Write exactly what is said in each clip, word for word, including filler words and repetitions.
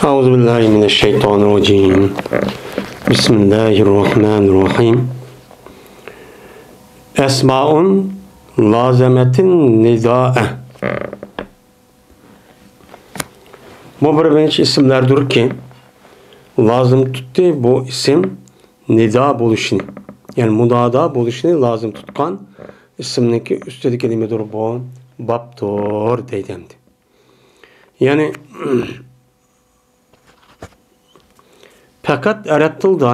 أعوذ بالله من الشيطان الرجيم. بسم الله الرحمن الرحيم. أسماء لازمة النداء. بۇ بىر نەچچە ئىسىملاردۇركى، لازىم تۇتتى بۇ ئىسىم نىدا بولۇشىنى، يەنى مۇنادا بولۇشىنى لازىم تۇتقان ئىسىمنىڭكى ئۈستىدىكى نېمىدۇر بۇ؟ بابتۇر دەيدۇ ئەمدى. يەنى، پەقەت ئەرەب تىلىدا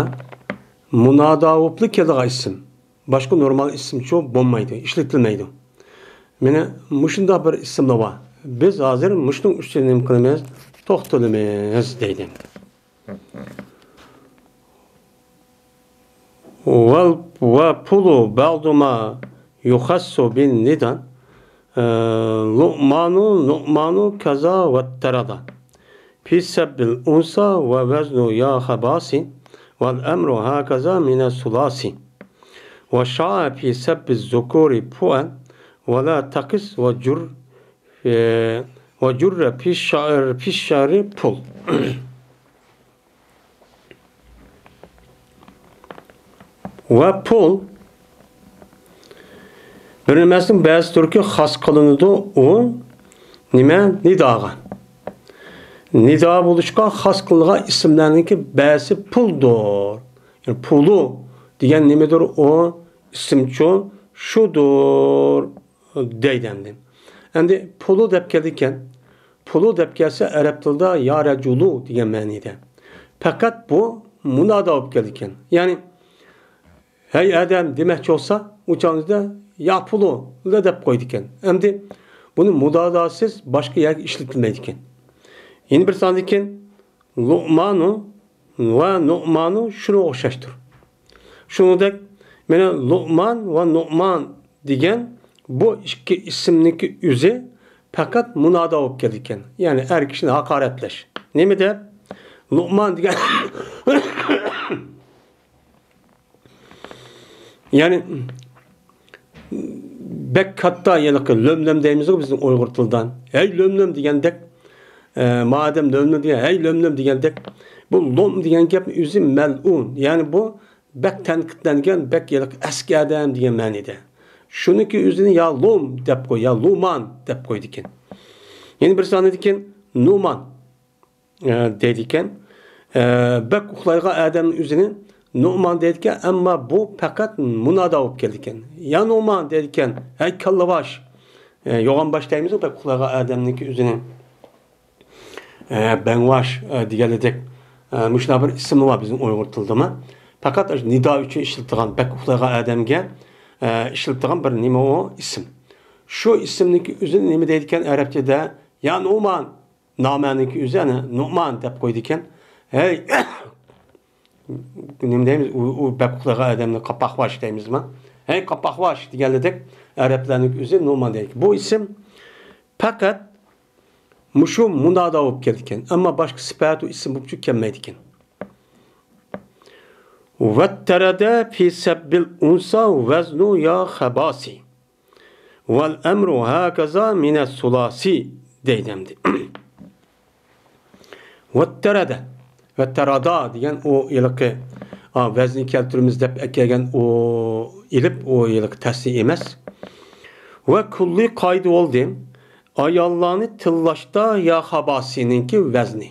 مۇنادا بولۇپلا كېلىدىغان ئىسىم. باشقا نورمال ئىسىمچۇ بولمايدۇ، ئىشلىتىلمەيدۇ. مانا مۇشۇنداق بىر ئىسىملا بار. بىز ھازىر مۇشۇنىڭ ئۈستىدە نېمە قىلىمىز؟ توختىلىمىز دەيدۇ. وال-، وَالْفُلُ بَعْضُ مَا يُخَصُّ بِالنِّدَى، لُؤْمَانُ، نُؤْمَانُ كَذَا وَالتَّرَدَى. فِي سَبِّ الْأُنْثَى وَوَزْنُ يَا خَبَاثِ، وَالْأَمْرُ هَكَذَا مِنَ الثُّلَاثِ. وَشَاعَ فِي سَبِّ الذُّكُورِ فُعَلْ، وَلَا تَقِسْ وَجُرْ، وَجُرَّ فِي الشَّعْرِ، فِي الشَّعْرِ فُلْ. ۋە پۇل بىر نېمىسىنىڭ بەزى تۈركى خاس قىلىنىدۇ، ئۇ نېمە؟ نىداغا. نىدا بولۇشقا خاس قىلىنغان ئىسىملەرنىڭكى بەزىسى پۇلدۇر. يەنى پۇلۇ دېگەن نېمىدۇر؟ ئۇ ئىسىمچۇ شۇدۇر دەيدۇ ئەمدى. ئەمدى پۇلۇ دەپ كەلدىكەن. پۇلۇ دەپ كەلسە ئەرەب تىلىدا يا رەجۇلۇ دېگەن مەنىدە. پەقەت بۇ مۇنادا بولۇپ كەلدىكەن. يەنى ھەي ئادەم دېمەكچى بولسا، ئۇ چاغدا يا پۇلۇ دەپ قويىدىكەن. ئەمدى بۇنى مۇناداسىز باشقا يەرگە ئىشلىتىلمەيدىكەن. يەنە بىر ساندىكىن لۇئمانۇ ۋە نۇئمانۇ شۇنىڭغا ئوخشاشتۇر. شۇنىڭدەك مانا لۇئمان ۋە نۇئمان دېگەن بۇ ئىككى ئىسىمنىڭكى ئۆزى پەقەت مۇنادا بولۇپ كېلىدىكەن. يەنى ئەر كىشىنى ھاقارەتلەش. نېمە دەپ؟ لۇئمان دېگەن يەنى بەك كاتتا، ھېلىقى لۆم-لۆم دەيمىزغۇ بىزنىڭ ئۇيغۇر تىلىدا. ھەي لۆم-لۆم دېگەندەك، ئە، مادەم لۆم-لۆم دېگەن، ھەي لۆم-لۆم دېگەندەك. بۇ لوم دېگەن گەپنىڭ ئۆزى مەلئۇن. يەنى بۇ بەك تەنقىدلەنگەن، بەك ھېلىقى ئەسكى ئادەم دېگەن مەنىدە. شۇنىڭكى ئۆزىنى يا لوم دەپ قوي، يا لومان دەپ قويىدىكەن. يەنە بىر سانىدىكەن نۇمان. ئە، دەيدىكەن. ئە، بەك ئۇخلايدىغان ئادەمنىڭ ئۆزىنى نۇئمان دەيدىكەن، ئەمما بۇ پەقەت مۇنادا بولۇپ كېلىدىكەن. يا نۇئمان دەيدىكەن، ھەي كاللىباش. ئە، يوغان باش دەيمىزغۇ بەك ئۇخلايدىغان ئادەمنىڭكى ئۆزىنى. ئە، بەڭۋاش، ئە، دېگەنلىدەك. ئە، مۇشۇنداق بىر ئىسىملا بار بىزنىڭ ئۇيغۇر تىلىدىمۇ. پەقەت ئاشۇ نىدا ئۈچۈن ئىشلىتىدىغان، بەك ئۇخلايدىغان ئادەمگە، ئە، ئىشلىتىدىغان بىر نېمە ئۇ ئىسىم. شۇ ئىسىمنىڭكى ئۆزىنى نېمە دەيدىكەن ئەرەبچىدە؟ يا نۇئمان. نامەنىڭكى ئۆزى ئەنە نۇئمان دەپ قويىدىكەن. ھەي، نېمە دەيمىز؟ ئۇ، ئۇ بەك ئۇخلىغان ئادەمنى قاپاقۋاش دەيمىزما؟ ھەي، قاپاقۋاش دېگەنلىدەك ئەرەبلەرنىڭكى ئۆزى نۇئمان دەيدىكەن. بۇ ئىسىم پەقەت مۇشۇ مۇنادا بولۇپ كېلىدىكەن. ئەمما باشقا سۈپەتۇ ئىسىم بولۇپچۇ كەلمەيدىكەن. ۋەتتەرەدە فى سەببىل ئۇنسا ۋەزنۇ يا خەباسى. ۋەل ئەمرۇ ھاكازا مىنەس سۇلاسى دەيدۇ ئەمدى. ۋەتتەرەدە. ۋەتتەرادا دېگەن ئۇ ھېلىقى، ئا، ۋەزنى كەلتۈرىمىز دەپ ئەكەلگەن ئۇ ئېلىپ، ئۇ ھېلىقى تەسنىيە ئەمەس. ۋە كۈللى قايىدە بولدى. ئاياللارنى تىللاشتا يا خاباسىنىڭكى ۋەزنى.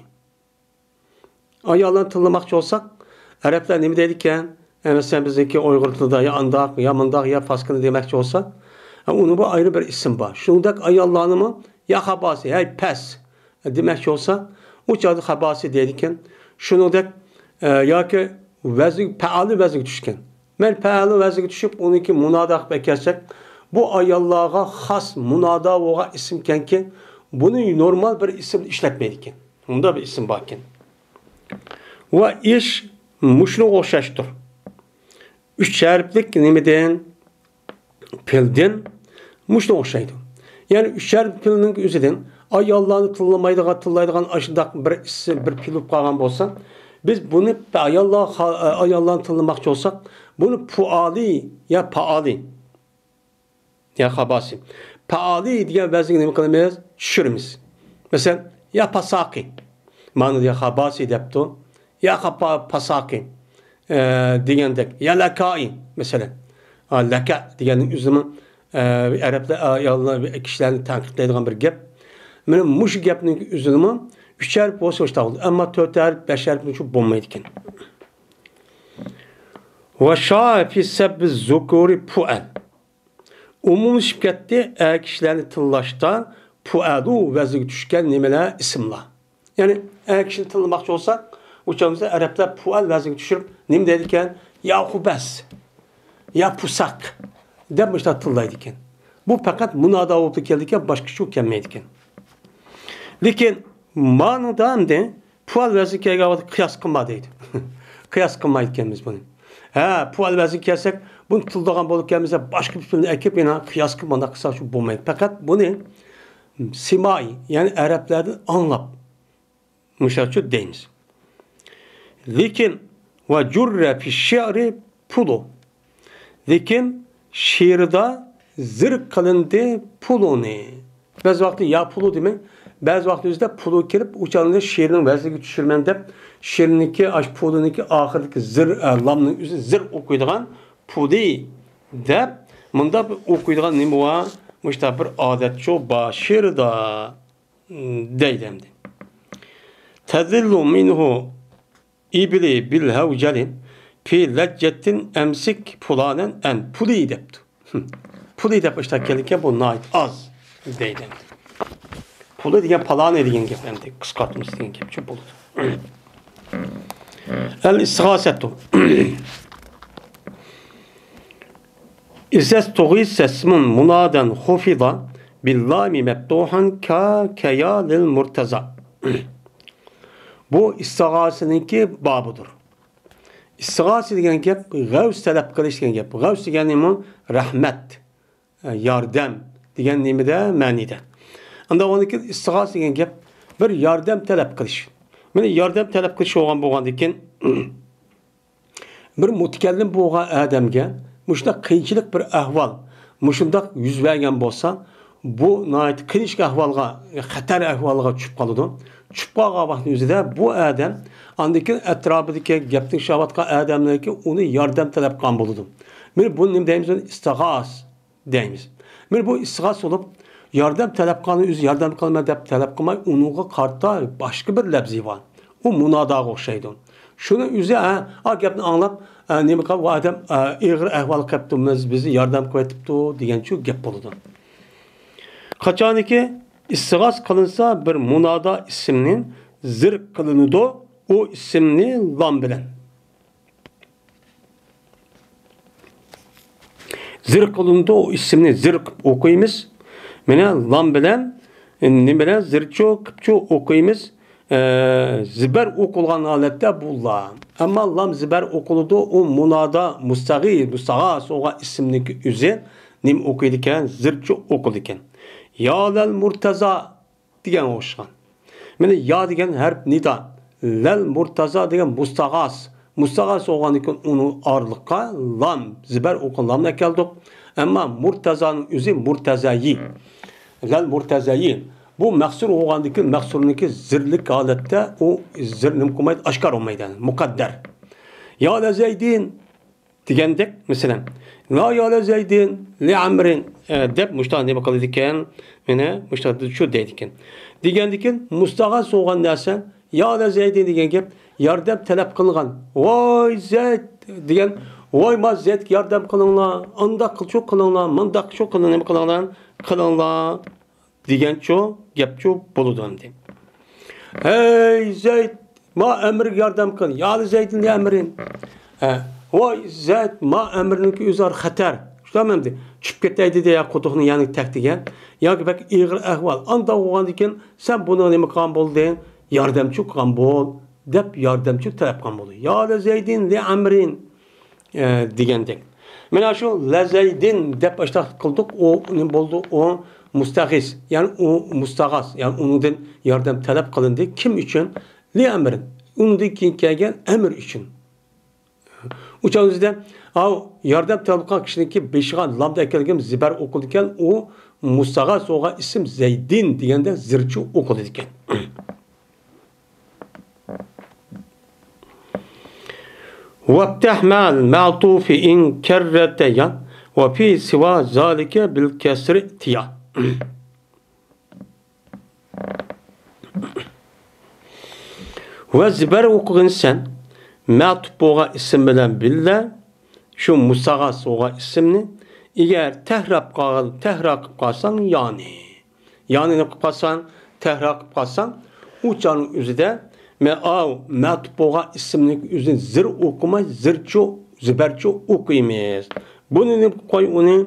ئاياللارنى تىللىماقچى بولساق، ئەرەبلەر نېمە دەيدىكەن؟ ئە، مەسىلەن، بىزنىڭكى ئۇيغۇر تىلىدا يا ئانداق، يا مۇنداق، يا پاسكىنا دېمەكچى بولسا، ئە، ئۇنىڭ بۇ ئايرى بىر ئىسمى بار. شۇنىڭدەك ئاياللارنىمۇ يا خاباسى، ھەي، پەس دېمەكچى بولسا، ئۇ چاغدا خاباسى دەيدىكەن. شۇنىڭدەك، ئە، ياكى ۋەزن، پەئالى ۋەزنىگە چۈشكەن. مەيلى، پەئالى ۋەزنىگە چۈشۈپ، ئۇنىڭكى مۇنادا قىلىپ ئەكەلسەك، بۇ ئاياللارغا خاس مۇنادا بولغان ئىسىمكەنكى، بۇنى نورمال بىر ئىسىمدا ئىشلەتمەيدىكەن. ئۇنداق بىر ئىسىم باركەن. ۋە ئىش مۇشۇنىڭغا ئوخشاشتۇر. ئۈچ ھەرپلىك نېمىدىن؟ پېئىلدىن مۇشۇنىڭغا ئوخشايدۇ. يەنى ئۈچ ھەرپلىك پېئىلنىڭ ئۆزىدىن ئاياللارنى تىللىمايدىغان، تىللايدىغان ئاشۇنداق بىر ئىسىم، بىر پېئىل بولۇپ قالغان بولسا، بىز بۇنى ئاياللار، ئاياللارنى تىللىماقچى بولساق، بۇنى پۇئالى يا پائالى يا خاباسى. پائالى دېگەن ۋەزنگە نېمە قىلىمىز؟ چۈشۈرىمىز. مەسىلەن، يا پاساقى. مانا دېگەن خاباسى دەپتۇ. يا خاپا-، پاساقى، ئە، دېگەندەك. يا لەكائى، مەسىلەن. ئا، لەكە دېگەننىڭ ئۆزىمۇ، ئە، ئەرەبلەر، ئاياللار، كىشىلەرنى تەنقىدلەيدىغان بىر گەپ. مانا مۇشۇ گەپنىڭ ئۆزىنىمۇ ئۈچ ھەرپ بولسا ئىشتاق بولىدۇ. ئەمما تۆت ھەرپ، بەش ھەرپ شۇ بولمايدىكەن. ۋە شائە فى سەببى زۇكۇرى پۇئەل. ئومۇملىشىپ كەتتى، ئەر كىشىلەرنى تىللاشتا پۇئەلۇ ۋەزنىگە چۈشكەن نېمىلەر، ئىسىملار. يەنى ئەر كىشىنى تىللىماقچى بولساق، ئۇ چاغدا ئەرەبلەر پۇئەل ۋەزنىگە چۈشۈرۈپ نېمە دەيدىكەن؟ يا خۇبەس، يا پۇساق دەپ مۇشۇنداق تىللايدىكەن. بۇ پەقەت مۇنادا بولۇپ كېلىدىكەن، باشقىچە كەلمەيدىكەن. لېكىن مانىدا ئەمدى پۇئەل ۋەزنى كەلگەن ۋاقىتتا قىياس قىلما دەيدۇ. قىياس قىلمايدىكەنمىز بۇنى. ھە، پۇئەل ۋەزنى كەلسەك، بۇنى تىللىغان بولۇپ كەلمىسە، باشقا بىر پېئىلنى ئەكىپ يەنە قىياس قىلىپ مۇنداق قىلساق شۇ بولمايدۇ. پەقەت بۇنى سىمائىي، يەنى ئەرەبلەردىن ئاڭلاپ، مۇشۇنچە دەيمىز. لېكىن ۋە جۇررە فى شىئرى پۇلۇ. لېكىن شېئىردا زىر قىلىندى پۇلۇنى. بەزى ۋاقىتتا يا پۇلۇ دېمەي، بەزى ۋاقىتتا ئۆزىدە پۇلۇ كېلىپ، ئۇ چاغدا شېئىرنىڭ ۋەزنىگە چۈشۈرىمەن دەپ، شېئىرنىڭكى ئاش پۇلۇنىڭكى ئاخىرىدىكى زىر، ئە، لامنىڭ ئۆزى زىر ئوقۇيدىغان پۇلى دەپ، مۇنداق بىر ئوقۇيدىغان نېمە بار؟ مۇشۇنداق بىر ئادەتچۇ بار شېئىردا. دەيدۇ ئەمدى. تەزىللۇ مىنھۇ ئىبلى بىل ھەۋجەلى پى لەججەتتىن ئەمسىك پۇلانەن ئەن پۇلى دەپتۇ. پۇلى دەپ ئىشتاق كەلگەن، بۇ ناھايىتى ئاز دەيدۇ ئەمدى. پۇلى دېگەن پالانى دېگەن گەپ ئەمدى، قىسقارتمىسى دېگەن گەپچۇ بولىدۇ. ئەل ئىستىغاسەتۇ. ئىزەستۇغىسەسمۇن مۇنادەن خۇفىدا بىللامى مەپتۇھەن كا كەيا لىل مۇرتەزا. بۇ ئىستىغاسىنىڭكى بابىدۇر. ئىستىغاسە دېگەن گەپ غەۋس تەلەپ قىلىش دېگەن گەپ. غەۋس دېگەن نېمە؟ رەھمەت، ياردەم دېگەن نېمىدە؟ مەنىدە. ئاندىن ئۇنىڭدىن كېيىن ئىستىغاسە دېگەن گەپ بىر ياردەم تەلەپ قىلىش. مانا ياردەم تەلەپ قىلىش بولغان، بولغاندىن كېيىن بىر مۇتەكەللىم بولغان ئادەمگە مۇشۇنداق قىيىنچىلىق بىر ئەھۋال مۇشۇنداق يۈز بەرگەن بولسا، بۇ ناھايىتى قىيىنچىلىق ئەھۋالغا، خەتەر ئەھۋالىغا چۈشۈپ قالىدۇ. چۈشۈپ قالغان ۋاقىتنىڭ ئۆزىدە بۇ ئادەم ئاندىن كېيىن ئەتراپىدىكى گەپنى ئىشلەۋاتقان ئادەملەرگە ئۇنى ياردەم تەلەپ قىلغان بولىدۇ. مانا بۇنى نېمە دەيمىز؟ ئىستىغاس دەيمىز. مانا بۇ ئىستىغاس بولۇپ، ياردەم تەلەپ قىلغاننى ئۆزى ياردەم قىلىمەن دەپ تەلەپ قىلماي، ئۇنىڭغا قارىتا باشقا بىر لەپزى بار. ئۇ مۇناداغا ئوخشايدۇ. شۇنىڭ ئۆزى، ھە، ئا گەپنى ئاڭلاپ، ئە، نېمە قىلغان، بۇ ئادەم، ئە، ئېغىر ئەھۋالغا قېلىپتۇ، بىز، بىزنى ياردەم قىلىۋېتىپتۇ دېگەنچۇ گەپ بولىدۇ. قاچانكى ئىستىغاس قىلىنسا بىر مۇنادا ئىسىمنى زىر قىلىنىدۇ، ئۇ ئىسىمنى لام بىلەن. زىر قىلىنىدۇ، ئۇ ئىسىمنى زىر قىلىپ ئوقۇيمىز. مانا لام بىلەن، نېمە بىلەن؟ زىرچۇ قىپچۇ ئوقۇيمىز. ئە، زىبەر ئوقۇلغان ھالەتتە بۇ لا. ئەمما لام زىبەر ئوقۇلىدۇ، ئۇ مۇنادا مۇستەغىس، مۇستەغاس بولغان ئىسىمنىڭكى ئۆزى نېمە ئوقۇيدىكەن؟ زىرچۇ ئوقۇلىدىكەن. يا لەل مۇرتەزا دېگەنگە ئوخشىغان. مانا يا دېگەن ھەرپ نىدا. لەل مۇرتەزا دېگەن مۇستەغاس. مۇستەغاس بولغاندىن كېيىن ئۇنى ئارىلىققا لام، زىبەر ئوقۇلغان لامنى ئەكەلدۇق. ئەمما مۇرتەزانىڭ ئۆزى مۇرتەزەيى. لەل مۇرتەزەيى. بۇ مەھسۇر بولغاندىن كېيىن مەھسۇرنىڭكى زىرلىك ھالەتتە ئۇ زىر نېمە قىلمايدۇ؟ ئاشكارا بولمايدۇ. مۇقەددەر. يا لە زەيدىن دېگەندەك، مەسىلەن، لا يا لە زەيدىن، لە ئەمرىن، ئە، دەپ مۇشۇنداق نېمە قىلىدىكەن، مانا مۇشۇنداق شۇ دەيدىكەن. دېگەندىكىن مۇستەغاس بولغان نەرسە، يا لە زەيدىن دېگەن گەپ، ياردەم تەلەپ قىلغان. ۋاي زەيد دېگەن، ۋاي ما زەيدكە ياردەم قىلىڭلار، ئانداق قىلچۇ قىلىڭلار، مانداق شۇ قىلىڭ، نېمە قىلىڭلار، قىلىڭلار. دېگەنچۇ گەپچۇ بولىدۇ ئەمدى. ھەي زەيد، ما ئەمىرگە ياردەم قىل. يا لە زەيدىن لە ئەمرىن. ھە، ۋاي زەيد، ما ئەمىرنىڭكى ئۆزى خەتەر. شۇنداقمۇ ئەمدى؟ چۈشۈپ كېتەي دېدى يا قۇدۇقنىڭ يەنى تەكتىگە. ياكى بەك ئېغىر ئەھۋال. ئانداق بولغاندىن كېيىن سەن بۇنىڭ نېمە قىلغان بولدۇڭ؟ ياردەمچى قىلغان بول، دەپ ياردەمچى تەلەپ قىلغان بولدى. يا لە زەيدىن لە ئەمرىن. ئە، دېگەندەك. مانا شۇ لەزەيدىن دەپ ئاشتاق قىلدۇق، ئۇ نېمە بولدى؟ ئۇ مۇستەغىس، يەنى ئۇ مۇستەغاس، يەنى ئۇنىڭدىن ياردەم تەلەپ قىلىندى. كىم ئۈچۈن؟ لى ئەمرىن. ئۇنىڭدىن كېيىن كەلگەن ئەمىر ئۈچۈن. ئۇ چاغدا ئاۋۇ ياردەم تەلەپ قىلغان كىشىنىڭكى بېشىغا لامدا ئەكەلگەن زىبەر ئوقۇلىدىكەن، ئۇ مۇستەغاس بولغان ئىسىم زەيدىن دېگەندە زىرچۇ ئوقۇلىدىكەن. وافتح مع المعطوف إن كررت يا، وفي سوى ذلك بالكسر ائتيا. ۋە زىبەر ئوقۇغىن سەن، مەتۇپ بولغان ئىسىم بىلەن بىللە، شۇ مۇساغا سوغا ئىسىمنى، ئەگەر تەھرا قىلىپ قالغان، تەھرا قىلىپ قالساڭ، يانى. يانى نېمە قىلىپ قالساڭ، تەھرا قىلىپ قالساڭ، ئۇ چاغنىڭ ئۆزىدە مەن ئاۋۇ مەتۇپ بولغان ئىسىمنىڭ ئۆزىنى زىر ئوقۇماي، زىرچۇ، زىبەرچۇ ئوقۇيمىز. بۇنى نېمە قىلىپ قوي، ئۇنى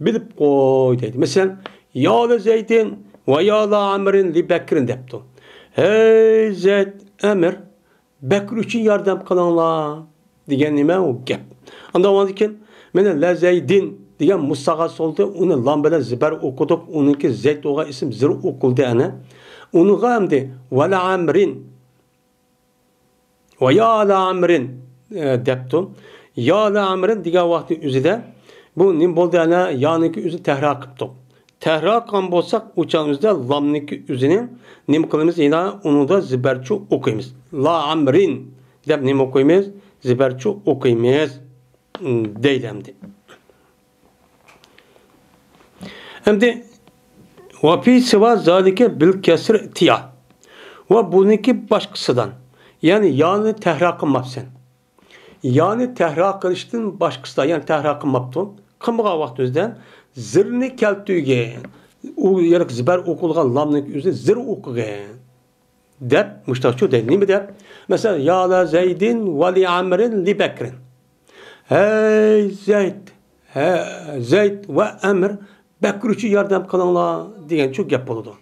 بىلىپ قوي دەيدۇ. مەسىلەن، يا لە زەيدىن ۋە يا لە ئەمرىن لى بەكرىن دەپتۇ. ھەي زەيد، ئەمىر، بەكرى ئۈچۈن ياردەم قىلىڭلار دېگەن نېمە ئۇ گەپ. ئاندىن ئۇنىڭدىن كېيىن مانا لە زەيدىن دېگەن مۇساغا سولدى، ئۇنى لام بىلەن زىبەر ئوقۇدۇق، ئۇنىڭكى زەيد بولغان ئىسىم زىر ئوقۇلدى ئەنە. ئۇنىڭغا ئەمدى ۋە لە ئەمرىن ۋە يا لە ئەمرىن، ئە، دەپتۇ. يا لە ئەمرىن دېگەن ۋاقىتنىڭ ئۆزىدە بۇ نېمە بولدى؟ ئەنە يانىڭكى ئۆزىنى تەھرا قىپتۇق. تەھرا قىلغان بولساق، ئۇ چاغنىڭ ئۆزىدە لامنىڭكى ئۆزىنى نېمە قىلىمىز؟ يەنە ئۇنىڭدا زىبەرچۇ ئوقۇيمىز. لا ئەمرىن دەپ نېمە ئوقۇيمىز؟ زىبەرچۇ ئوقۇيمىز، دەيدۇ ئەمدى. ئەمدى، ۋە فى سىۋا زالىكە بىل كەسر ئىتىيا. ۋە بۇنىڭكى باشقىسىدىن، يەنى يانى تەھرا قىلماپسەن. يانى تەھرا قىلىشتىن باشقىسىدا، يەنى تەھرا قىلماپتۇ. قىلمىغان ۋاقتىمىزدا زىرنى كەلتۈرگەن. ئۇ يەرلىك زىبەر ئوقۇلغان لامنىڭ ئۆزى زىر ئوقۇغان. دەپ مۇشتاقچۇ دەيدۇ. نېمە دەپ؟ مەسىلەن، يا لە زەيدىن ۋە لى ئەمرىن لى بەكرىن. ھەي زەيد، ھە، زەيد ۋە ئەمىر بەكرى ئۈچۈن ياردەم قىلىڭلار دېگەنچۇ گەپ بولىدۇ.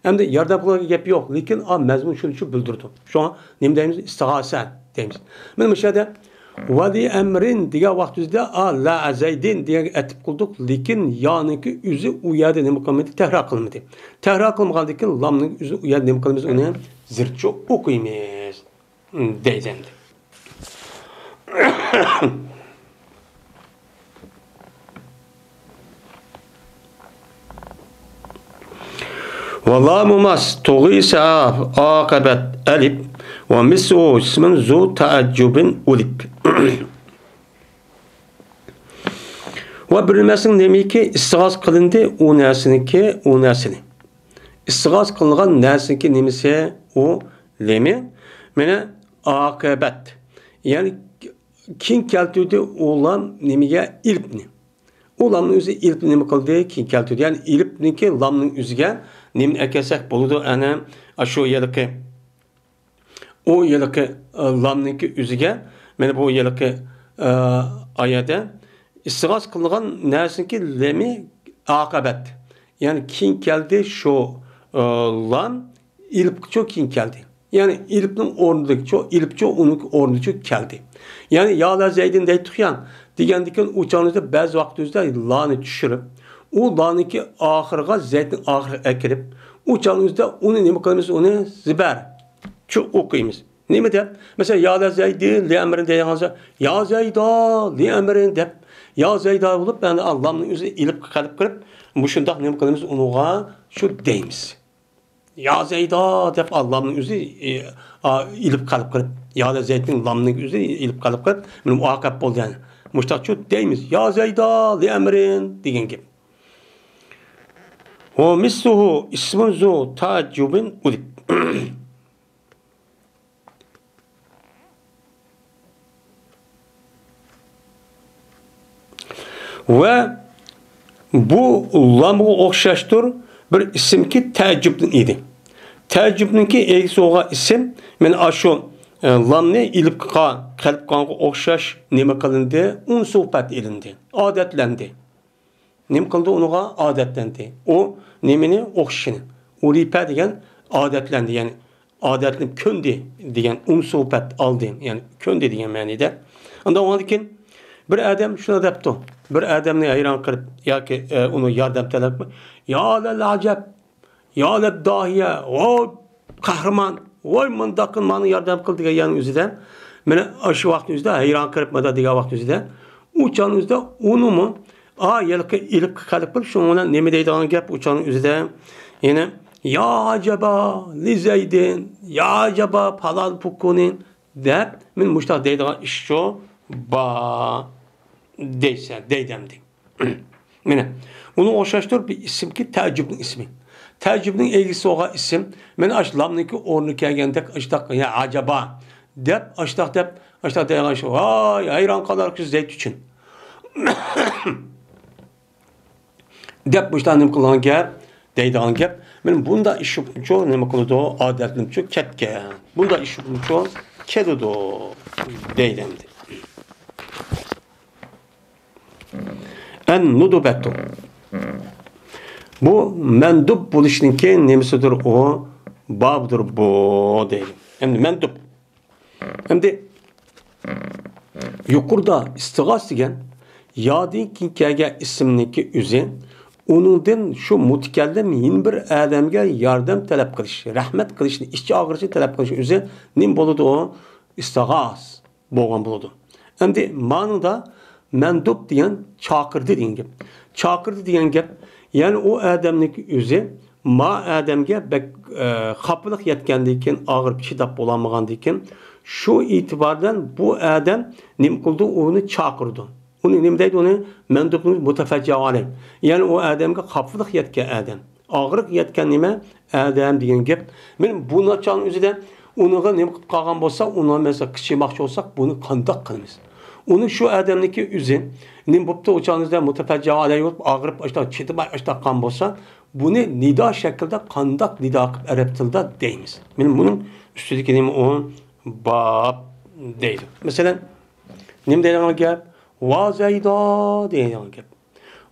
ئەمدى ياردەم قىلىدىغان گەپ يوق، لېكىن ئا مەزمۇن شۇنى شۇ بىلدۈرىدۇ. شۇڭا نېمە دەيمىز؟ ئىستىغاسە دەيمىز. مانا مۇشۇ يەردە ۋە لى ئەمرىن دېگەن ۋاقتىمىزدا ئا لە زەيدىن دېگەنگە ئەتىپ قىلدۇق، لېكىن يانىڭكى ئۆزى ئۇ يەردە نېمە قىلمىدى؟ تەھرا قىلمىدى. تەھرا قىلمىغاندىن كېيىن لامنىڭ ئۆزى ئۇ يەردە نېمە قىلىمىز؟ ئۇنى زىرچۇ ئوقۇيمىز. دەيدۇ ئەمدى. ۋە لامۇ ماس توغىسە ئاقىبەت ئەلىپ ۋە مىسلۇ ئىسمىن زۇ تەئەججۇبىن ئۇلىپ. ۋە بىر نېمىسىنىڭ نېمىكى ئىستىغاس قىلىندى، ئۇ نەرسىنىڭكى، ئۇ نەرسىنى. ئىستىغاس قىلىنغان نەرسىنىڭكى نېمىسى؟ ئۇ لېمى. مانا ئاقىبەت. يەنى كېيىن كەلتۈردى ئۇ لام نېمىگە؟ ئېلىپنى. ئۇ لامنىڭ ئۆزى ئېلىپنى نېمە قىلدى؟ كېيىن كەلتۈردى. يەنى ئېلىپنىڭكى لامنىڭ ئۆزىگە نېمىنى ئەكەلسەك بولىدۇ؟ ئەنە ئاشۇ يەرلىكى ئۇ يىلقى، ئە، لامنىڭكى ئۆزىگە، مانا بۇ يىلقى، ئە، ئايەتتە ئىستىغاس قىلىنغان نەرسىنىڭكى لېمى ئاقىبەت. يەنى كېيىن كەلدى شۇ، ئە، لام ئېلىپقىچۇ كېيىن كەلدى. يەنى ئېلىپنىڭ ئورنىدىكىچۇ، ئېلىپچۇ ئۇنىڭ ئورنىدىچۇ كەلدى. يەنى يا لە زەيدىن دەيتتۇق يا، دېگەندىكىن ئۇ چاغنىڭدا بەزى ۋاقىت ئۆزىدە لانى چۈشۈرۈپ، ئۇ لانىڭكى ئاخىرىغا زەيدنىڭ ئاخىرىغا ئەكىرىپ، ئۇ چاغنىڭ ئۆزىدە ئۇنى نېمە قىلىمىز؟ ئۇنى زىبەر. چۇ ئوقۇيمىز. نېمە دەپ؟ مەسىلەن، يا لە زەيدى لى ئەمرىن دەيدىغانسا، يا زەيدا لى ئەمرىن دەپ، يا زەيدا بولۇپ، يەنى لامنىڭ ئۆزى ئېلىپقا قەلب قىلىپ، مۇشۇنداق نېمە قىلىمىز؟ ئۇنىڭغا شۇ دەيمىز. يا زەيدا دەپ لامنىڭ ئۆزى، ئە، ئا، ئېلىپ قەلب قىلىپ، يا لە زەيدنىڭ لامنىڭ ئۆزى ئېلىپ قەلب قىلىپ، مۇنۇ ئاقىبەت بولدى يەنى. مۇشتاقچۇ دەيمىز. يا زەيدا لى ئەمرىن دېگەن گەپ. ۋە مىسلۇھۇ ئىسمۇن زۇ تەئەججۇبىن ئۇلىپ. ۋە بۇ لامغا ئوخشاشتۇر بىر ئىسىمكى تەئەججۈبتىن ئىدى. تەئەججۈبنىڭكى ئىگىسى بولغان ئىسىم، مانا ئاشۇ، ئە، لامنى ئېلىپقا، قەلبقانغا ئوخشاش نېمە قىلىندى؟ ئۇنسۇپەت ئېلىندى، ئادەتلەندى. نېمە قىلدى ئۇنىڭغا؟ ئادەتلەندى. ئۇ نېمىنى؟ ئوخشىشىنى. ئۇلىپە دېگەن ئادەتلەندى، يەنى ئادەتلىنىپ كۆندى دېگەن، ئۇنسۇپەت ئالدى، يەنى كۆندى دېگەن مەنىدە. ئاندىن ئۇنىڭدىن كېيىن بىر ئادەم شۇنداق دەپتۇ، بىر ئادەمنى ھەيران قىلىپ ياكى، ئە، ئۇنى ياردەم تەلەپ قىلىپ، يا لەل ئەجەب، يا لەدداھىيە، ۋاي قەھرىمان، ۋاي مۇنداق قىل، ماڭا ياردەم قىل دېگەن يەرنىڭ ئۆزىدە، مانا ئاشۇ ۋاقىتنىڭ ئۆزىدە ھەيران قېلىپ مۇنداق دېگەن ۋاقىتنىڭ ئۆزىدە، ئۇ چاغنىڭ ئۆزىدە ئۇنىمۇ، ئا، ھېلىقى ئېلىپقا قەلب قىلىپ، شۇنىڭ بىلەن نېمە دەيدىغان گەپ ئۇ چاغنىڭ ئۆزىدە؟ يەنە، يا ئەجەبا لى زەيدىن، يا ئەجەبا پالان پۇكۇنىن، دەپ، مەن مۇشۇنداق دەيدىغان ئىش شۇ، با دەيسەن، دەيدۇ ئەمدى. مانا، ئۇنىڭغا ئوخشاشتۇر بىر ئىسىمكى تەئەججۈبنىڭ ئىسمى. تەئەججۈبنىڭ ئىگىسى بولغان ئىسىم. مانا ئاشۇ لامنىڭكى ئورنىغا كەلگەندەك، ئاشتاق، يا ئەجەبا دەپ، ئاشتاق دەپ، ئاشتاق دەيدىغان شۇ. ۋاي، ھەيران قالارسىز زەيت ئۈچۈن. دەپ مۇشۇنداق نېمە قىلغان گەپ، دەيدىغان گەپ. مانا بۇنداق ئىش شۇ نېمە قىلىدۇ، ئادەتنىمچۇ كەتكەن. بۇنداق ئىش شۇ كېلىدۇ، دەيدۇ ئەمدى. ئەن نۇدۇبەتۇ. بۇ مەندۇب بولۇشنىڭكى نېمىسىدۇر ئۇ، بابىدۇر بۇ، دەيدۇ. ئەمدى مەندۇب. ئەمدى يۇقىرىدا ئىستىغاس دېگەن يادىن كېيىن كەلگەن ئىسىمنىڭكى ئۆزى، ئۇنىڭدىن شۇ مۇتەكەللىم يەنە بىر ئادەمگە ياردەم تەلەپ قىلىش، رەھمەت قىلىشنى، ئىچ ئاغرىشنى تەلەپ قىلىش ئۆزى نېمە بولىدۇ؟ ئىستىغاس بولغان بولىدۇ. ئەمدى مانىدا مەندۇب دېگەن چاقىردى دېگەن گەپ. چاقىردى دېگەن گەپ، يەنى ئۇ ئادەمنىڭكى ئۆزى ما ئادەمگە بەك، ئە، خاپىلىق يەتكەندىن كېيىن، ئاغرىپ چىداپ بولالمىغاندىن كېيىن، شۇ ئېتىباردىن بۇ ئادەم نېمە قىلىدۇ؟ ئۇنى چاقىرىدۇ. ئۇنى نېمە دەيدۇ؟ ئۇنى مەندۇبنى مۇتەپەججىئۇ ئەلەيھ. يەنى ئۇ ئادەمگە خاپىلىق يەتكەن ئادەم. ئاغرىق يەتكەن نېمە؟ ئادەم دېگەن گەپ. مانا بۇ ناچارنىڭ ئۆزىدە ئۇنىڭغا نېمە قىلىپ قالغان بولسا، ئۇنى مەسىلەن قىچىماقچى بولساق، بۇنى قانداق قىلىمىز؟ ئۇنى شۇ ئادەمنىڭكى ئۆزى نېمە بوپتۇ، ئۇ چاغنىڭىزدا مۇتەپەججىئۇ ئەلەيھ بولۇپ، ئاغرىپ ئاشتاق چىدىماي ئاشتاق قالغان بولسا، بۇنى نىدا شەكلىدە قانداق نىدا قىلىپ ئەرەب تىلدا دەيمىز؟ مانا بۇنىڭ ئۈستىدىكى نېمە ئۇ؟ باب دەيدۇ. مەسىلەن، نېمە دەيدىغان گەپ؟ ۋا زەيدا دەيدىغان گەپ.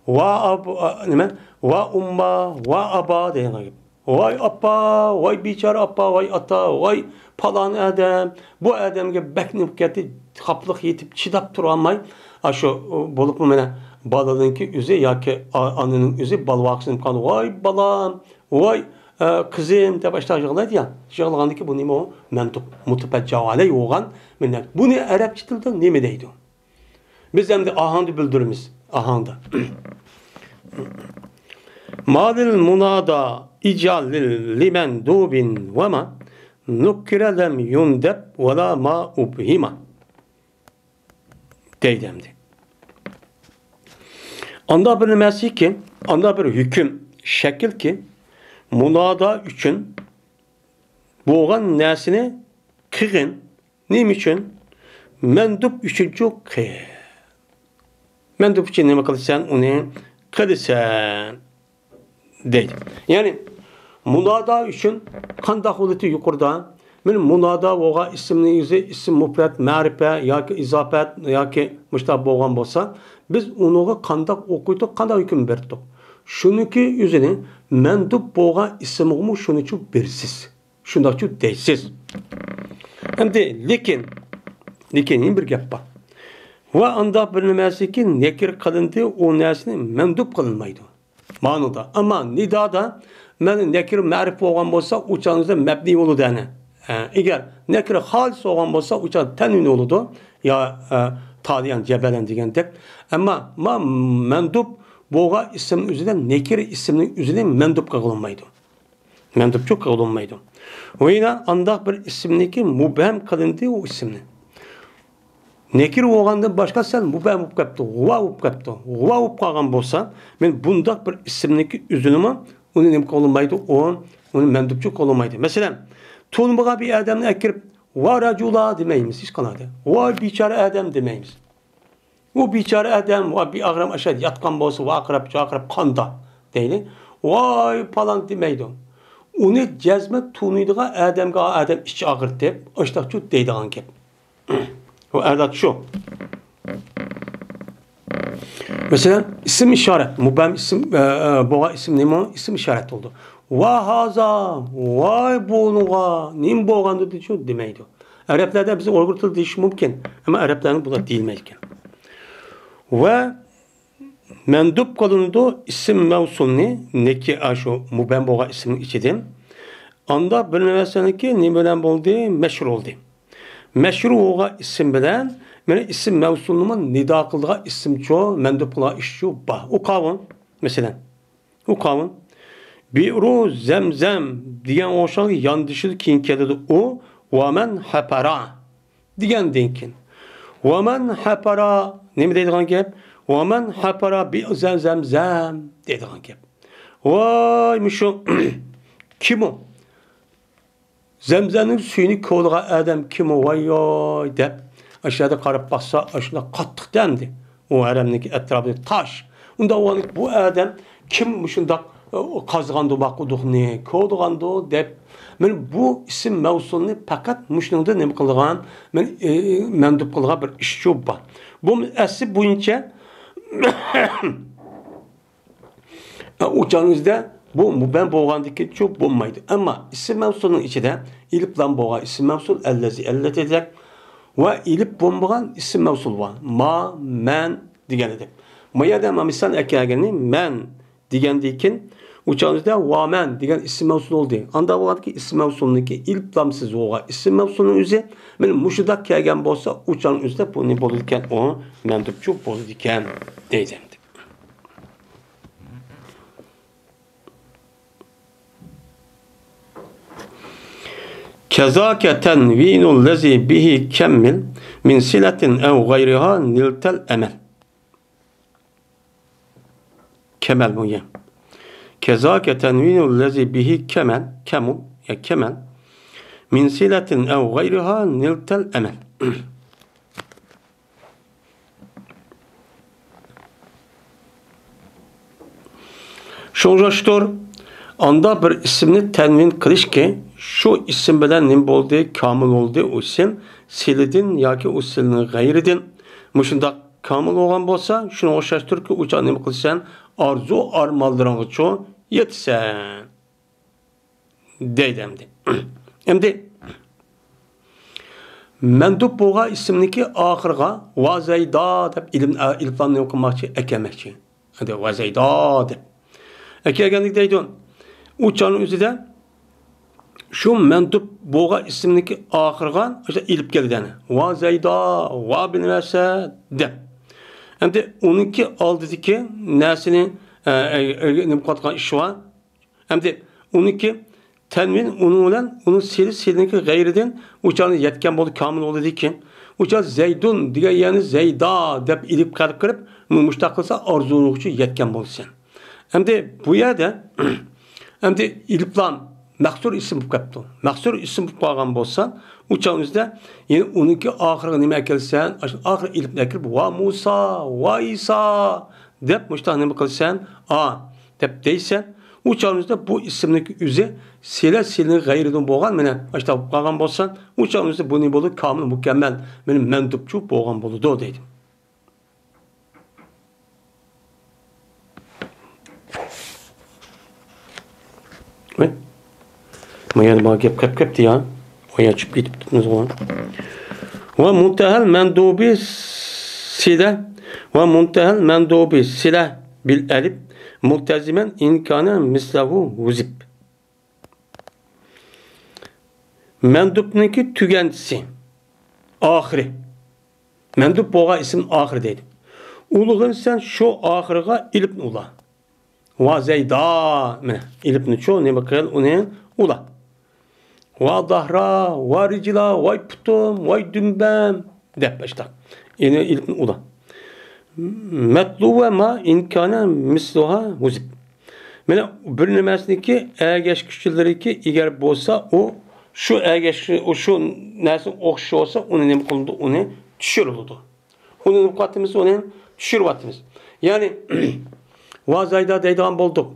ۋا ئاب-، ئا-، نېمە؟ ۋا ئۇمما، ۋا ئابا دەيدىغان گەپ. ۋاي ئاپا، ۋاي بىچارە ئاپا، ۋاي ئاتا، ۋاي پالان ئادەم. بۇ ئادەمگە بەك نېمە كەتتى، خاپىلىق يېتىپ چىداپ تۇرالماي، ئاشۇ بولۇپمۇ مانا بالىنىڭكى ئۆزى ياكى ئا-، ئانىنىڭ ئۆزى بالىۋاقىسىنى قالدى. ۋاي بالام، ۋاي، ئە، قىزىم دەپ ئاشۇنداق يىغلايدۇ يا. يىغلىغاندىكى بۇ نېمە ئۇ؟ مەندۇب، مۇتەپەججىئۇ ئەلەيھ بولغان مىللەت. بۇنى ئەرەبچە تىلدا نېمە دەيدۇ؟ بىز ئەمدى ئاھاڭدا بىلدۈرىمىز، ئاھاڭدا. ما للمنادى اجعل لمندوب وما نكر لم يندب ولا ما أبهم دەيدۇ ئەمدى. ئاندا بىر نېمەسىكى، ئاندا بىر ھۆكۈم، شەكىلكى، مۇنادا ئۈچۈن بولغان نەرسىنى قىلغىن. نېمە ئۈچۈن؟ مەندۇب ئۈچۈنچۇ قىل. مەندۇب ئۈچۈن نېمە قىلىسەن؟ ئۇنى قىلىسەن دەيدۇ. يەنى مۇنادا ئۈچۈن قانداق ھالىتى يۇقىرىدا؟ مانا مۇنادا بولغان ئىسىمنىڭ ئۆزى ئىسىم مۇپرەت، مەرىپە ياكى ئىزاپەت ياكى مۇشۇنداق بولغان بولسا، بىز ئۇنىڭغا قانداق ئوقۇيتتۇق، قانداق ھۆكۈم بېرىتتۇق؟ شۇنىڭكى ئۆزىنى مەندۇب بولغان ئىسىمغىمۇ شۇنىچۇ بېرىسىز. شۇنداقچۇ دەيسىز. ئەمدى لېكىن، لېكىن يەنە بىر گەپ بار. ۋە ئانداق بىر نەرسىكى نەكىر قىلىندى، ئۇ نەرسىنى مەندۇب قىلىنمايدۇ. مانىدا. ئەمما نىدادا مەن نەكىر مەرىپ بولغان بولسا، ئۇ چاغدا مەبنىي بولىدۇ ئەنە. ئە، ئەگەر نەكىر خالىس بولغان بولسا، ئۇ چاغدا تەنۋىن بولىدۇ. يا، ئە، تالىيان، جەبەلەن دېگەندەك. ئەمما ما مەندۇب بولغان ئىسىم ئۆزىدە نەكىر ئىسىمنىڭ ئۆزىنى مەندۇب قىلغىلىمايدۇ. مەندۇبچۇ قىلىنمايدۇ. ۋە يەنە ئانداق بىر ئىسىمنىكى مۇبھەم قىلىندى ئۇ ئىسىمنى. نەكىر بولغاندىن باشقا سەل مۇبھەم بولۇپ قاپتۇ، غۇۋا بولۇپ قاپتۇ. غۇۋا بولۇپ قالغان بولسا، مەن بۇنداق بىر ئىسىمنىكى ئۆزىنىمۇ ئۇنى نېمە قىلىنمايدۇ، ئۇ، ئۇنى مەندۇبچۇ قىلىنمايدۇ. مەسىلەن، تونۇمىغا بىر ئادەمنى ئەكىرىپ، ۋا راجۇلا دېمەيمىز ھېچقانداق. ۋاي بىچارە ئادەم دېمەيمىز. ئۇ بىچارە ئادەم، ۋا بىئاغرام ئاشۇ ياتقان بولسا، ۋارقىراپ، جارقىراپ، قانداق دەيلى. ۋاي پالان دېمەيدۇ. ئۇنى جەزمەن تونۇيدىغان ئادەمگە، ئادەم ئىچى ئاغرىتىپ، ئاشتاقچۇ دەيدىغان گەپ. ئۇ ئەدات شۇ. مەسىلەن، ئىسىم ئىشارەت، مۇبھەم ئىسىم، ئە، ئە، بولغان ئىسىم نېمە؟ ئىسىم ئىشارەت بولىدۇ. ۋا ھازا، ۋاي بۇنىڭغا، نېمە بولغاندۇ دېسە دېمەيدۇ. ئەرەبلەردە بىز ئۇيغۇر تىلى دېيىشى مۇمكىن، ئەمما ئەرەبلەرنىڭ بۇنداق دېيىلمەيدىكەن. ۋە مەندۇب قىلىنىدۇ ئىسىم مەۋسۇلنى، نېكى ئاشۇ مۇبھەم بولغان ئىسىمنىڭ ئىچىدىن. ئاندا بىر نەرسىنىڭكى نېمە بىلەن بولدى؟ مەشھۇر بولدى. مەشھۇر بولغان ئىسىم بىلەن مانا ئىسىم مەۋسۇلنىمۇ نىدا قىلىدىغان ئىسىمچۇ، مەندۇب قىلغان ئىشچۇ بار. ئۇ قاۋۇن، مەسىلەن. ئۇ قاۋۇن. بىئرۇ زەمزەم دېگەن ئوخشاش ياندىشىدا كېيىن كېلىدۇ ئۇ، ۋەمەن ھەپەرا دېگەندىن كېيىن. ۋەمەن ھەپەرا، نېمە دەيدىغان گەپ؟ ۋەمەن ھەپەرا بىئزەزەمزەم دەيدىغان گەپ. ۋاي، مۇشۇ كىم ئۇ؟ زەمزەمنىڭ سۈيىنى كولىغان ئادەم كىم ئۇ؟ ۋاي-ۋاي دەپ، ئاشۇ يەردە قاراپ باقسا، ئاشۇنداق قاتتىق دەمدى. ئۇ ھەرەمنىڭكى ئەتراپى تاش. ئۇنداق بولغاندا بۇ ئادەم كىم مۇشۇنداق، ئە، قازغاندۇ بۇ قۇدۇقنى، كولىغاندۇ دەپ، مەن بۇ ئىسىم مەۋسۇلنى پەقەت مۇشۇنىڭدا نېمە قىلىدىغان، مەن، ئە، مەندۇپ قىلىدىغان بىر ئىشچۇ بار. بۇ ئەسلى بويىچە ئۇ چاغنىڭ ئۆزىدە بۇ مۇبەم بولغاندىكىنچۇ بولمايدۇ. ئەمما ئىسىم مەۋسۇلنىڭ ئىچىدە ئېلىپ لام بولغان ئىسىم مەۋسۇل، ئەللەزى، ئەللەتى دېدۇق. ۋە ئېلىپ بولمىغان ئىسىم مەۋسۇل بار. ما، مەن دېگەن ئىدۇق. ما يەردە ما مىسال ئەكەلگىنى مەن دېگەندىن كېيىن، ئۇ چاغنىڭ ئۆزىدە ۋا مەن دېگەن ئىسىم مەۋسۇل بولدى. ئانداق بولغاندىكىن ئىسىم مەۋسۇلنىڭكى ئېلىپ لامسىز بولغان ئىسىم مەۋسۇلنىڭ ئۆزى مانا مۇشۇنداق كەلگەن بولسا، ئۇ چاغنىڭ ئۆزىدە بۇ نېمە بولىدىكەن؟ ئۇ مەندۇپچۇ بولىدىكەن دەيدۇ. كذاك تنوين الذي به كمل من صلة أو غيرها نلت الأمل. كمل بۇ يەر. كذاك تنوين الذي به كمل، كمل، يا كمل. من صلة أو غيرها نلت الأمل. شۇڭلاشتۇر، ئانداق بىر ئىسىمنى تەنۋىن قىلىشكى، شۇ ئىسىم بىلەن نېمە بولدى؟ كامىل بولدى ئۇ ئىسىم، سىلىدىن ياكى ئۇ سىلىنىڭ غەيرىدىن. مۇشۇنداق كامىل بولغان بولسا، شۇنىڭغا ئوخشاشتۇركى، ئۇ چاغ نېمە قىلىسەن؟ ئارزۇ ئارمانلىرىڭغىچۇ يېتىسەن. دەيدۇ ئەمدى. ئەمدى مەندۇپ بولغان ئىسىمنىڭكى ئاخىرىغا ۋازەيدا دەپ ئېلىپ، ئېلىپلارنى نېمە قىلماقچى؟ ئەكەلمەكچى. ئەمدى ۋازەيدا دەپ ئەكەلگەندىكىن دەيدۇ. ئۇ چاغنىڭ ئۆزىدە شۇ مەندۇپ بولغان ئىسىمنىڭكى ئاخىرىغا ئاشۇ ئېلىپ كەلگەن. ۋازەيدا، ۋا بىلمەسە دەپ. ئەمدى ئۇنىڭكى ئالدىدىكى نەرسىنى، ئە، ئە، ئە، نېمە قىلىۋاتقان ئىش بار؟ ئەمدى ئۇنىڭكى تەنۋىن ئۇنىڭ بىلەن ئۇنىڭ سىلى سىلىنىڭكى غەيرىدىن ئۇ چاغنى يەتكەن بولدى، كامىل بولدى دېگەن. ئۇ چاغ زەيدۇن دېگەن يەرنى زەيدا دەپ ئېلىپ قېلىپ، مۇشۇنداق قىلسا ئارزۇنىڭغىچۇ يەتكەن بولىسەن. ئەمدى بۇ يەردە، ئەمدى ئېلىپلام مەقسۇر ئىسىم بولۇپ قاپتۇ. مەقسۇر ئىسىم بولۇپ قالغان بولسا، ئۇ چاغنىڭ ئۆزىدە يەنە ئۇنىڭكى ئاخىرىغا نېمە ئەكەلسەن؟ ئاشۇ ئاخىر ئېلىپنى ئەكىرىپ، ۋا مۇسا، ۋا ئىسا دەپ مۇشۇنداق نېمە قىلىسەن؟ ئا دەپ دەيسەن. ئۇ چاغنىڭ ئۆزىدە بۇ ئىسىمنىڭكى ئۆزى سىلە سىلىنىڭ غەيرىدىن بولغان، مانا ئاشۇنداق بولۇپ قالغان بولسا، ئۇ چاغنىڭ ئۆزىدە بۇ نېمە بولدى؟ كامىل، مۇكەممەل، مانا مەندۇپچۇ بولغان بولىدۇ دەيدۇ. ۋەي. ما يەنە بار گەپ قېپ كەپتۇ يا. ئايا چۈشۈپ كېتىپتىمىزغۇ. ۋە مۇنتەھەل مەندۇبى سىلە. ۋە مۇنتەھەل مەندۇبى سىلە بىل ئەلىپ مۇلتەزىمەن ئىنكانە مىسلەھۇ ۋۇزىپ. مەندۇبنىڭكى تۈگەنچىسى، ئاخىرى. مەندۇب بولغان ئىسىم ئاخىرى دەيدۇ. ئۇلىغىن سەن شۇ ئاخىرىغا ئېلىپنى ئۇلا. ۋا زەيدا، مانا، ئېلىپنىچۇ، نېمە قىل، ئۇنى ئۇلا. ۋا داھرا، ۋا رىجلا، ۋاي پۇتۇم، ۋاي دۈمبەم، دەپ باشلاق. يەنە ئېلىپنى ئۇلا. مەتلۇۋە ما ئىنكانە مىسلۇھا ۋۇزىپ. مانا بىر نېمەسىنىڭكى ئەگەشكۈچىلىرىكى ئېگەر بولسا، ئۇ شۇ ئەگەشكۈچى، ئۇ شۇ نەرسىگە ئوخشاش بولسا، ئۇنى نېمە قىلىدۇ؟ ئۇنى چۈشۈرۈلىدۇ. ئۇنى نېمە قىلىۋاتىمىز؟ ئۇنى چۈشۈرۈۋاتىمىز. يەنى، ۋازايدا دەيدىغان بولدۇق.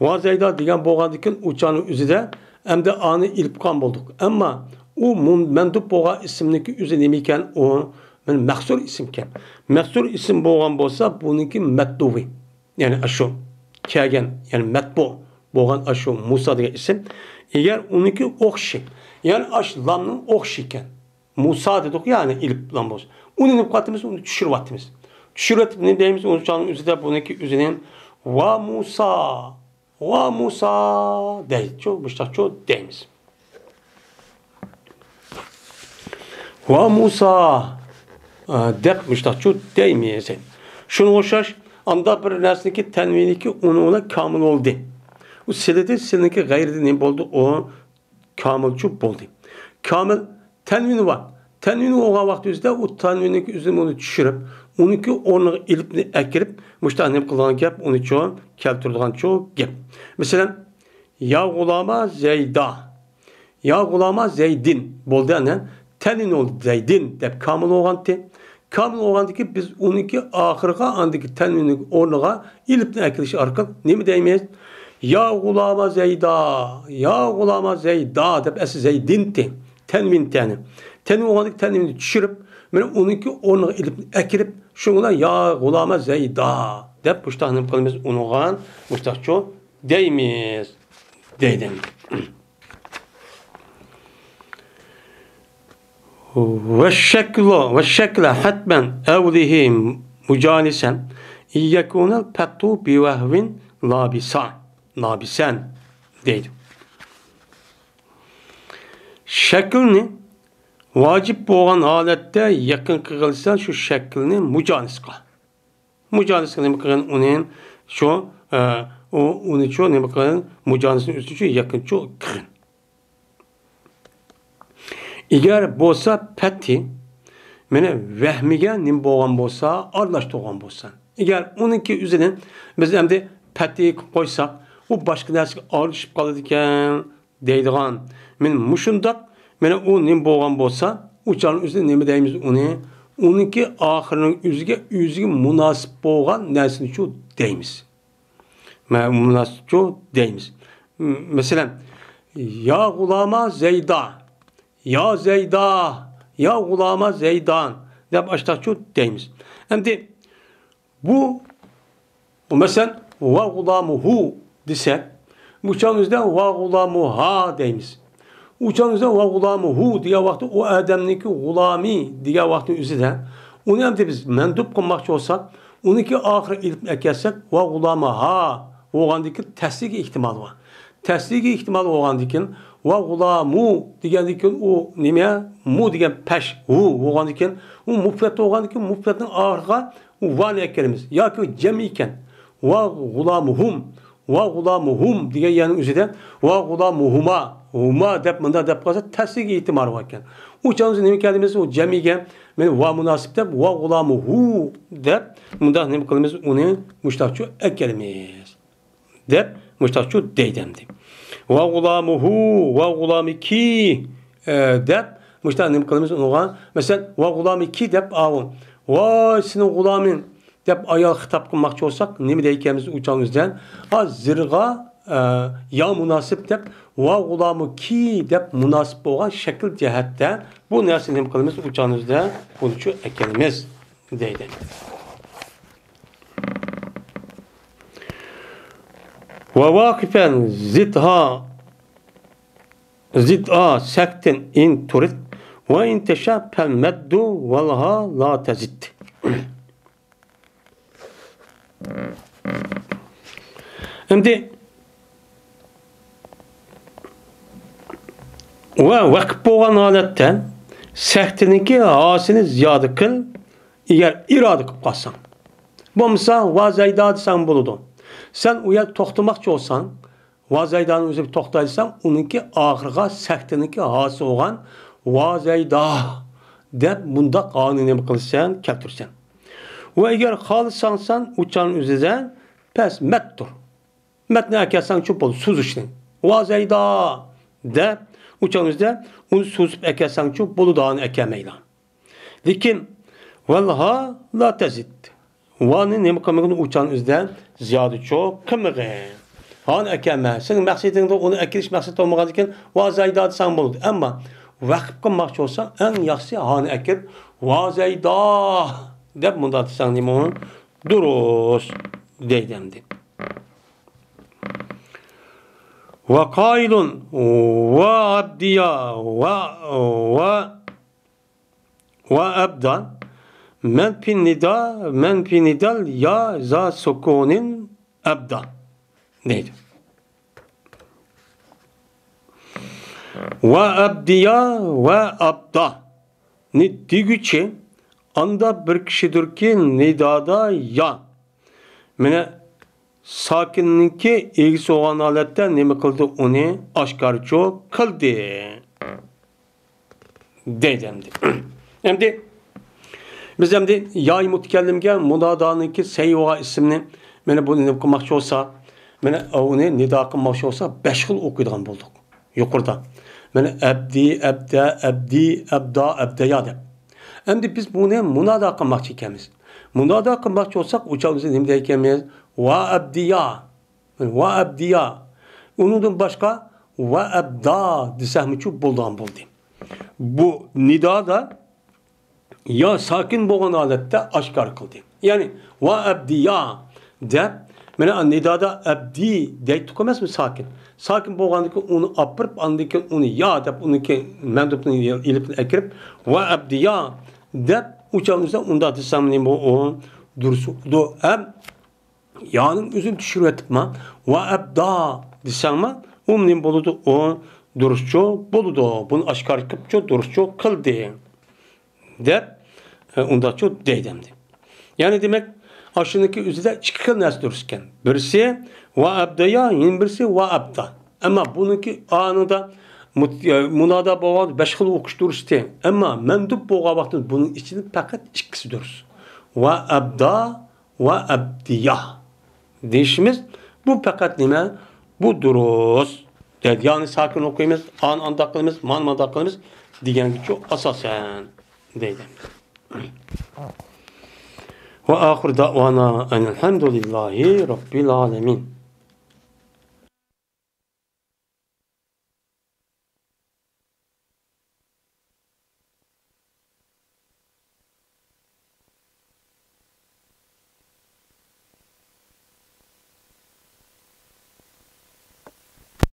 ۋازايدا دېگەن بولغاندىكىن ئۇ چاغنىڭ ئۆزىدە ئەمدى ئانى ئېلىپ قالغان بولدۇق. ئەمما ئۇ مۇن-، مەندۇپ بولغان ئىسىمنىڭكى ئۆزى نېمە ئىكەن؟ ئۇ مەن-، مەخسۇر ئىسىمكەن. مەخسۇر ئىسىم بولغان بولسا، بۇنىڭكى مەتلۇۋى. يەنى ئاشۇ كەلگەن، يەنى مەتبۇ بولغان ئاشۇ مۇسا دېگەن ئىسىم. ئەگەر ئۇنىڭكى ئوخشىشى، يەنى ئاشۇ لامنىڭ ئوخشىشى ئىكەن. مۇسا دېدۇق يا، يەنى ئېلىپ لام بولسا. ئۇنى نېمە قىلىۋاتىمىز؟ ئۇنى چۈشۈرۈۋاتىمىز. چۈشۈرۈۋېتىپ نېمە دەيمىز؟ ئۇنىڭ ئۆزىدە بۇنىڭكى ئۆزىنى ۋا مۇسا، ۋا مۇسا دەيدىچۇ، مۇشتاقچۇ دەيمىز. ۋا مۇسا، ئە، دەپ مۇشتاقچۇ دەيمىز. شۇنىڭغا ئوخشاش، ئاندا بىر نەرسىنىڭكى تەنۋىنىكى ئۇنىڭ بىلەن كامىل بولدى. ئۇ سىلىدى، سىلىنىڭكى غەيرىدى نېمە بولدى؟ ئۇ كامىلچۇ بولدى. كامىل تەنۋىنى بار. تەنۋىن بولغان ۋاقتى ئۆزىدە ئۇ تەنۋىننىڭكى ئۆزىنى ئۇنى چۈشۈرۈپ، ئۇنىڭكى ئورنىغا ئېلىپنى ئەكىرىپ، مۇشۇنداق نېمە قىلىدىغان گەپ، ئۇنى چۇ كەلتۈرىدىغان چۇ گەپ. مەسىلەن، يا غۇلاما زەيدا. يا غۇلاما زەيدىن. بولدى ئەنە. تەنۋىن بولدى زەيدىن دەپ كامىل بولغانتى. كامىل بولغاندىكى بىز ئۇنىڭكى ئاخىرىغا ئاندىكى تەنۋىننىڭ ئورنىغا ئېلىپنى ئەكىرىش ئارقىلىق نېمە دەيمىز؟ يا غۇلاما زەيدا، يا غۇلاما زەيدا دەپ ئەسلى زەيدىنتى. تەنۋىن تەنى. تەنۋىن بولغاندىكى تەنۋىننى چۈشۈرۈپ، مانا ئۇنىڭكى ئورنىغا ئېلىپنى ئەكىرىپ، شۇنىڭ بىلەن يا غۇلاما زەيدا دەپ مۇشتاق نېمە قىلىمىز ئۇنىڭغا مۇشتاقچۇ دەيمىز دەيدۇ. والشكل، والشكل حتما أوله مجانسا إن يكن الفتح بوهو لابسا، لابسا دەيدۇ. شەكىلنى ۋاجىپ بولغان ھالەتتە يېقىن قىلغىلىسا شۇ شەكىلنى مۇجانىسقا. مۇجانىسقا نېمە قىلغىن؟ ئۇنى شۇ، ئە، ئۇ، ئۇنى شۇ نېمە قىلغىن؟ مۇجانىسنى ئۆزىنى شۇ يېقىن شۇ قىلغىن. ئەگەر بولسا پەتھى، مانا ۋەھمىگە نېمە بولغان بولسا، ئارىلاشتۇرغان بولسا. ئەگەر ئۇنىڭكى ئۆزىنى بىز ئەمدى پەتھى قىلىپ قويساق، ئۇ باشقا نەرسىگە ئارىلىشىپ قالىدىكەن دەيدىغان. مانا مۇشۇنداق، مانا ئۇ نېمە بولغان بولسا، ئۇ چاغنىڭ ئۆزىدە نېمە دەيمىز ئۇنى؟ ئۇنىڭكى ئاخىرىنىڭ ئۆزىگە، ئۆزىگە مۇناسىپ بولغان نەرسىنىچۇ دەيمىز. مە-، مۇناسىپچۇ دەيمىز. م-، مەسىلەن، يا غۇلاما زەيدا، يا زەيدا، يا غۇلاما زەيدان دەپ ئاشتاقچۇ دەيمىز. ئەمدى بۇ، مەسىلەن، ۋا غۇلامۇھۇ دېسەك، ئۇ چاغنىڭ ئۆزىدە ۋا غۇلامۇھا دەيمىز. ئۇ چاغنىڭ ئۆزىدە ۋا غۇلامۇھۇ دېگەن ۋاقىتتا ئۇ ئادەمنىڭكى غۇلامى دېگەن ۋاقىتنىڭ ئۆزىدە ئۇنى ئەمدى بىز مەندۇب قىلماقچى بولساق، ئۇنىڭكى ئاخىرىغا ئېلىپ ئەكەلسەك، ۋا غۇلامىھا بولغاندىكىن تەسلىگە ئېھتىمال بار. تەسلىگە ئېھتىمال بولغاندىكىن، ۋا غۇلامۇ دېگەندىكىن ئۇ نېمە؟ مۇ دېگەن پەش، ھۇ بولغاندىكىن، ئۇ مۇپرەت بولغاندىكىن، مۇپرەتنىڭ ئاخىرىغا ۋانى ئەكىرىمىز. ياكى جەمئىي ئىكەن. ۋا غۇلامۇھۇم، ۋا غۇلامۇھۇم دېگەن يەرنىڭ ئۆزىدە ۋا غۇلامۇھۇما، ھۇما دەپ مۇنداق دەپ قالسا تەسلىگە ئېھتىمال بار ئىكەن. ئۇ چاغدا نېمە كەلدىمىز؟ ئۇ جەمئىيگە مانا ۋا مۇناسىپ دەپ ۋا غۇلامۇھۇ دەپ مۇنداق نېمە قىلىمىز؟ ئۇنى مۇشتاقچۇ ئەكىرىمىز. دەپ مۇشتاقچۇ دەيدۇ ئەمدى. ۋا غۇلامۇھۇ، ۋا غۇلامىكى، ئە، دەپ مۇشتاق نېمە قىلىمىز ئۇنىڭغا؟ مەسىلەن، ۋا غۇلامىكى دەپ ئاۋۇ. ۋاي، سېنىڭ غۇلامىڭ دەپ ئايال خىتاب قىلماقچى بولساق، نېمە دەيدىكەنمىز ئۇ چاغنىڭ ئۆزىدە؟ ئا، زىرغا، ئە، يا مۇناسىپ دەپ، ۋا غۇلامۇكى دەپ مۇناسىپ بولغان شەكىل جەھەتتە بۇ نەرسىنى نېمە قىلىمىز ئۇ چاغنىڭ ئۆزىدە؟ بۇنىچۇ ئەكەلمىز دەيدۇ. ۋە ۋاقىفەن زىدھا، زىدھا سەكتىن ئىن تۇرىد، ۋە ئىن تەشا پەل مەددۇ ۋەلھا لا تەزىد. ئەمدى ۋە ۋەقىپ بولغان ھالەتتە سەكتىنىڭكى ھاسىنى زىيادە قىل، ئەگەر ئىرادە قىلىپ قالساڭ. بولمىسا ۋا زەيدا دېسەڭ بولىدۇ. سەن ئۇ يەردە توختىماقچى بولساڭ، ۋا زەيدانىڭ ئۆزى توختايسەن، ئۇنىڭكى ئاخىرىغا سەكتىنىڭكى ھاسى بولغان ۋا زەيدا دەپ مۇنداق ھانى نېمە قىلىسەن، كەلتۈرىسەن. ۋە ئەگەر خالىساڭ سەن ئۇ چاغنىڭ ئۆزىدە پەس مەتتۇر. مەتنى ئەكەلسەڭچۇ بولىدۇ، سوزۇشنى. ۋا زەيدا دەپ ئۇ چاغنىڭ ئۆزىدە ئۇنى سوزۇپ ئەكەلسەڭچۇ بولىدۇ، ھانى ئەكەلمەيلا. لېكىن ۋەلھا لا تەزىد. ۋانى نېمە قىلمىغىن ئۇ چاغنىڭ ئۆزىدە زىيادىچۇ قىلمىغىن. ھانى ئەكەلمە. سېنىڭ مەقسىتىڭدە ئۇنى ئەكېلىش مەقسەت بولمىغاندىكىن ۋا زەيدا دېسەڭ بولىدۇ. ئەمما ۋەقىپ قىلماقچى بولساڭ، ئەڭ ياخشىسى ھانى ئەكىلىپ، ۋا زەيدا دەپ مۇنداق دېسەڭ نېمە ئۇ؟ دۇرۇس دەيدۇ ئەمدى. ۋە قائىلۇن ۋە ئەبدىيا ۋە، ۋە ۋە ئەبدا، مەنفى نىدا، مەنفى نىدال يا زا سۇكۇنىن ئەبدا دەيدۇ. ۋە ئەبدىيا ۋە ئەبدا نى دېگۈچى ئاندا بىر كىشىدۇركى نىدادا يا. مانا ساكىننىڭكى ئىگىسى بولغان ھالەتتە نېمە قىلدى؟ ئۇنى ئاشكارىچۇ قىلدى. دەيدۇ ئەمدى. ئەمدى بىز ئەمدى ياي مۇتەكەللىمگە مۇنادانىڭكى سەي بولغان ئىسىمنى، مانا بۇنى نېمە قىلماقچى بولسا، مانا ئۇنى نىدا قىلماقچى بولسا، بەش خىل ئوقۇيدىغان بولدۇق يۇقىرىدا. مانا ئەبدى، ئەبدە، ئەبدى، ئەبدا، ئەبدەيا دەپ. ئەمدى بىز بۇنى مۇنادا قىلماقچى ئىكەنمىز. مۇنادا قىلماقچى بولساق، ئۇ چاغدا بىز نېمە دەيدىكەنمىز؟ ۋا ئەبدىيا. ۋا ئەبدىيا. ئۇنىڭدىن باشقا ۋا ئەبدا دېسەكمۇچۇ بولىدىغان بولدى. بۇ نىدادا يا ساكىن بولغان ھالەتتە ئاشكارا قىلدى. يەنى ۋا ئەبدىيا دەپ، مانا نىدادا ئەبدى دەيتتۇق ئەمەسمۇ ساكىن. ساكىن بولغاندىن كېيىن ئۇنى ئاپىرىپ، ئاندىن كېيىن ئۇنى يا دەپ، ئۇنىڭكى مەندۇبنى ئېلىپ ئەكىرىپ، ۋا ئەبدىيا دەپ ئۇچالمىسا، ئۇنداق دېسەم نېمە ئۇ؟ دۇرۇس بولىدۇ. ھەم يانىڭ ئۆزىنى چۈشۈرۈۋېتىپما، ۋا ئەبدا دېسەڭما، ئۇ نېمە بولىدۇ؟ ئۇ دۇرۇسچۇ بولىدۇ. بۇنى ئاشكارا قىلىپچۇ، دۇرۇسچۇ قىلدى دەپ، ئە، ئۇنداقچۇ دەيدۇ ئەمدى. يەنى دېمەك، ئاشۇنىڭكى ئۆزىدە ئىككى خىل نەرسە دۇرۇس ئىكەن. بىرسى ۋا ئەبدايا، يەنە بىرسى ۋا ئەبدا. ئەمما بۇنىڭكى ئانىدا مۇت-، ئە، مۇنادا بولغان بەش خىل ئوقۇش دۇرۇستى. ئەمما مەندۇب بولغان ۋاقتىدا بۇنىڭ ئىچىدە پەقەت ئىككىسى دۇرۇس. ۋا ئەبدا ۋا ئەبدىيا دېيىشىمىز، بۇ پەقەت نېمە؟ بۇ دۇرۇس. دەيدۇ. يانى ساكىن ئوقۇيمىز، ئان ئانداق قىلىمىز، مان مانداق قىلىمىز دېگەنگىچۇ ئاساسەن دەيدۇ. ۋە ئاخىر دەئۋانا ئەنىلھەمدۇلىللاھى رەببىل ئالەمىن.